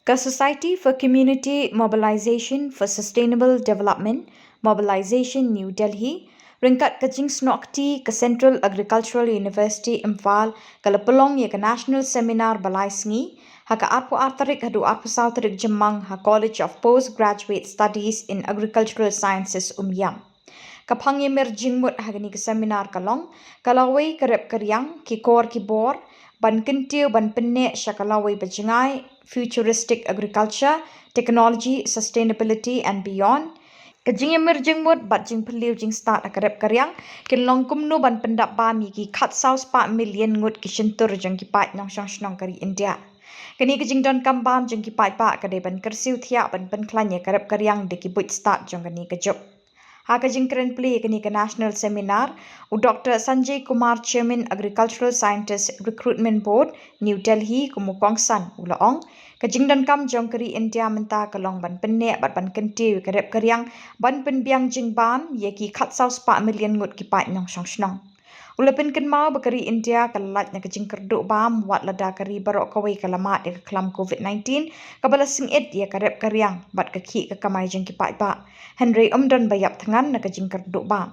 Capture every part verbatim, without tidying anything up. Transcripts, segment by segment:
Ka Society for Community Mobilization for Sustainable Development, Mobilization New Delhi, ryngkat ka jingsnoh kti ka Central Agricultural University Imphal, ka la pynlong ïa ka National Seminar ba lai sngi, ha ka arphew ar tarik haduh arphew saw tarik Jymmang ha College of Postgraduate Studies in Agricultural Sciences, Umiam. Ka phang ïa mir jingmut ha kane ka seminar ka long, ka lawei ka rep ka riang, ki kor ki bor, ban kyntiew ban pynneh sha ka lawei ba jngai, futuristic agriculture, technology, sustainability and beyond. Ka jingïamir jingmut bad jingphylliew jingstad ha ka rep ka riang, kin long kumno ban pyndap bam ïa ki khatsaw spah million ngut ki shyntur jong ki paid nongshong shnong ka ri India. Kane ka jingdonkam bam jong ki paidbah ka dei ban kyrsiew thiah ban pynkhlaiñ ïa ka rep ka riang da ki buit stad jong kane ka juk. Ha ka jingkren plie ïa kane ka National Seminar, u Doctor Sanjay Kumar, Chairman Agricultural Scientist Recruitment Board, New Delhi, kum u kongsan, u la ong, ka jingdonkam jong ka ri India mynta ka long ban pynneh bad ban kyntiew ïa ka rep ka riang, ban pynbiang jingbam ïa ki khatsaw spah million ngut ki paid nongshong shnong. U la pynkynmaw ba ka ri India ka la lait na ka jingkyrduh bam, wat lada ka ri baroh kawei ka la mad ïa ka khlam covid nineteen, kaba la sngewit ïa ka rep ka riang bad ka khih ka kamai jong ki paidbah. Hynrei ym don ba ïap thngan na ka jingkyrduh bam.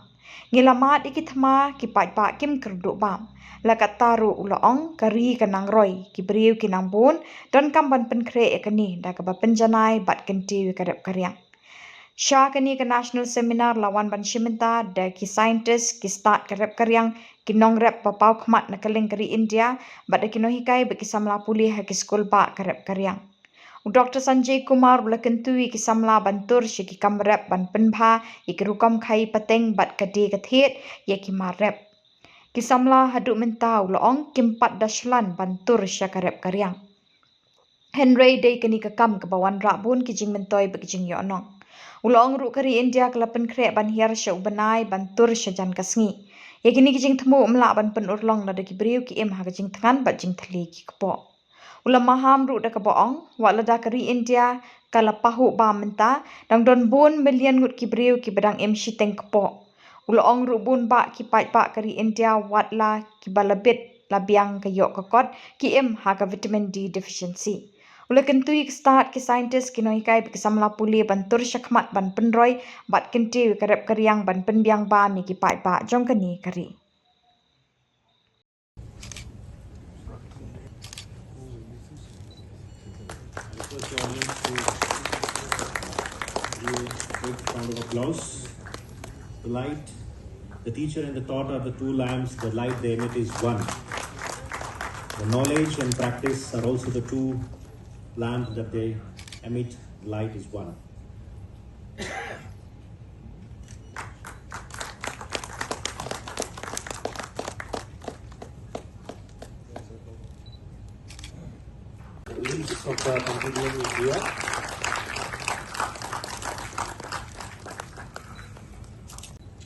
Ngi la mad ïa ki thma, ki paidbah kim kyrduh bam. La katta ruh, u la ong, ka ri ka nang roi, ki briew ki nang bun, donkam ban pynkhreh ïa kane da kaba pynjanai bad kyntiew ïa ka rep ka riang. Sha kane ka National Seminar la wan ban shim bynta da ki scientist, ki stad ka rep ka riang, ki nongrep ba paw khmat na kylleng ka ri India, bad da ki nonghikai bad ki samla pule ha ki skul bah ka rep ka riang. U Doctor Sanjay Kumar u la kyntu ïa ki samla ban tur sha ki kam rep ban pynbha ïa ki rukom khaïi pateng bad ka die ka thied ïa ki mar rep. Ki samla haduh mynta, u la ong, kim pat da shlan ban tur sha ka rep ka riang. Hynrei dei kane ka kam kaba wanrah bun ki jingmyntoi bad ki jingïohnong. U la ong ruh ka ri India ka la pynkhreh ban hiar sha u bnai ban tur sha jan ka sngi. Ïa kine ki jingthmu ym lah ban pynurlong lada ki briew ki im ha ka jingthngan bad jingthylli ki kpoh. U la maham ruh da kaba ong, wat lada ka ri India ka la pahuh bam mynta, dang don bun million ngut ki briew kiba dang im shiteng kpoh. U la ong ruh bun bah ki paidbah ka ri India, wat la kiba la bit la biang ka ïoh ka kot, ki im ha ka vitamin D deficiency. U la kyntu ïa ki stad, ki scientist, ki nonghikai bad ki samla pule ban tur shakhmat ban pynroi bad kyntiew ïa ka rep ka riang ban pynbiang bam ïa ki paidbah jong kane ka ri. Request the audience to give a big round of applause. The light, the teacher and the thought are the two lamps, the light they emit is one. The knowledge and practice are also the two lamps that they emit, the light is one.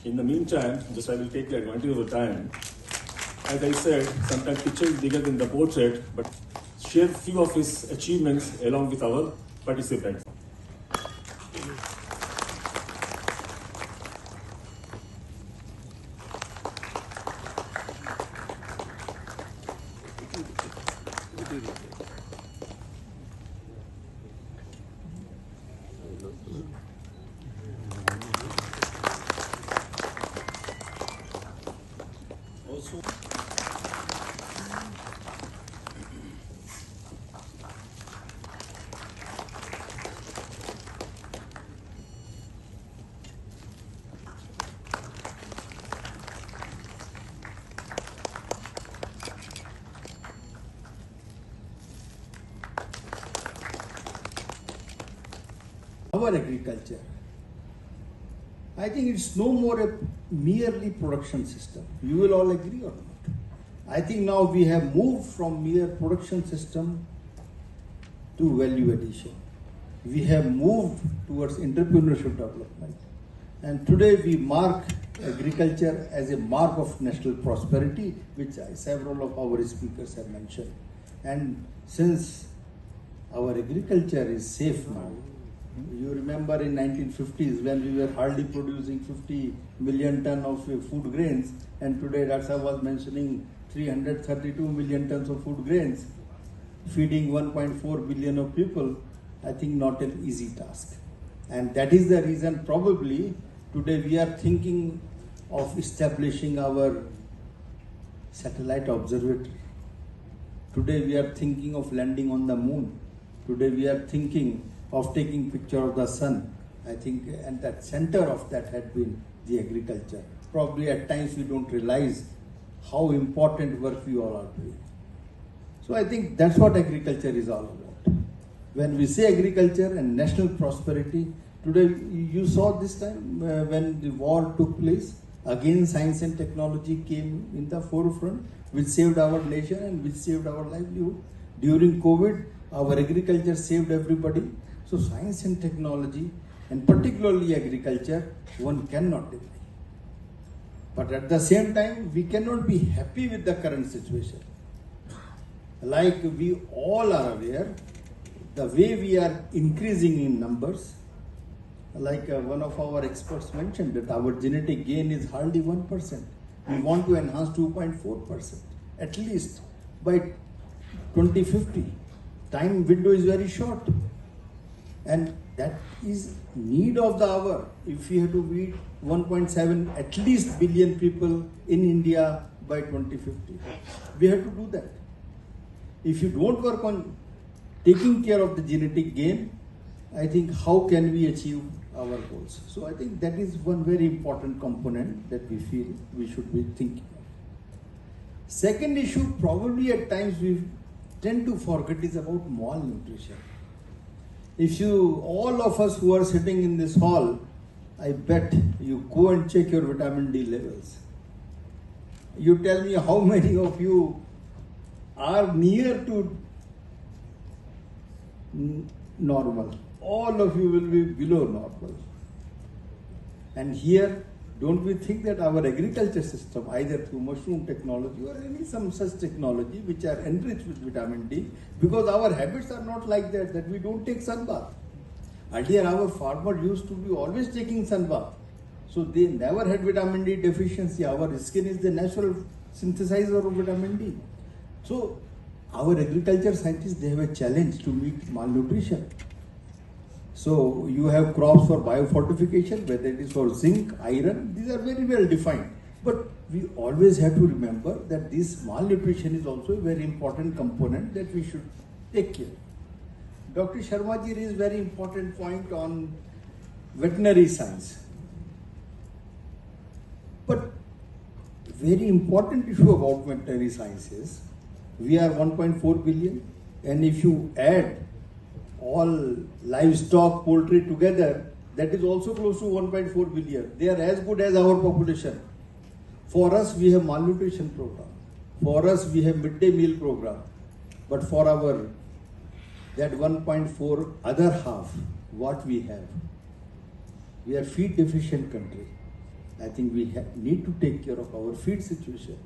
In the meantime, just I will take the advantage of the time. As I said, sometimes picture is bigger than the portrait, but share few of his achievements along with our participants. Our agriculture, I think it's no more a merely production system. You will all agree or not? I think now we have moved from mere production system to value addition. We have moved towards entrepreneurship development. And today we mark agriculture as a mark of national prosperity, which I, several of our speakers have mentioned. And since our agriculture is safe now, you remember in nineteen fifties when we were hardly producing fifty million ton of, uh, food grains, and today Doctor Saab was mentioning three hundred thirty-two million tons of food grains, feeding one point four billion of people. I think not an easy task. And that is the reason probably today we are thinking of establishing our satellite observatory. Today we are thinking of landing on the moon. Today we are thinking of taking picture of the sun. I think, and that center of that had been the agriculture. Probably at times we don't realize how important work we all are doing. So I think that's what agriculture is all about. When we say agriculture and national prosperity, today you saw this time uh, when the war took place, again science and technology came in the forefront, which saved our nation and which saved our livelihood. During COVID, our agriculture saved everybody. So science and technology, and particularly agriculture, one cannot deny. But at the same time, we cannot be happy with the current situation. Like we all are aware, the way we are increasing in numbers, like uh, one of our experts mentioned, that our genetic gain is hardly one percent. We want to enhance two point four percent, at least by twenty fifty. Time window is very short. And that is need of the hour. If we have to feed one point seven at least billion people in India by twenty fifty, we have to do that. If you don't work on taking care of the genetic gain, I think how can we achieve our goals? So I think that is one very important component that we feel we should be thinking of. Second issue, probably at times we tend to forget, is about malnutrition. If you, all of us who are sitting in this hall, I bet you go and check your vitamin D levels. You tell me how many of you are near to n- normal. All of you will be below normal. And here, don't we think that our agriculture system, either through mushroom technology or any some such technology which are enriched with vitamin D, because our habits are not like that, that we don't take sunbath. Earlier, our farmer used to be always taking sunbath. So they never had vitamin D deficiency. Our skin is the natural synthesizer of vitamin D. So our agriculture scientists, they have a challenge to meet malnutrition. So you have crops for biofortification, whether it is for zinc, iron, these are very well defined. But we always have to remember that this malnutrition is also a very important component that we should take care. Doctor Sharma ji raised very important point on veterinary science. But very important issue about veterinary science is we are one point four billion, and if you add all livestock, poultry together, that is also close to one point four billion. They are as good as our population. For us, we have malnutrition program. For us, we have midday meal program. But for our, that one point four other half, what we have, we are feed deficient country. I think we ha- need to take care of our feed situation.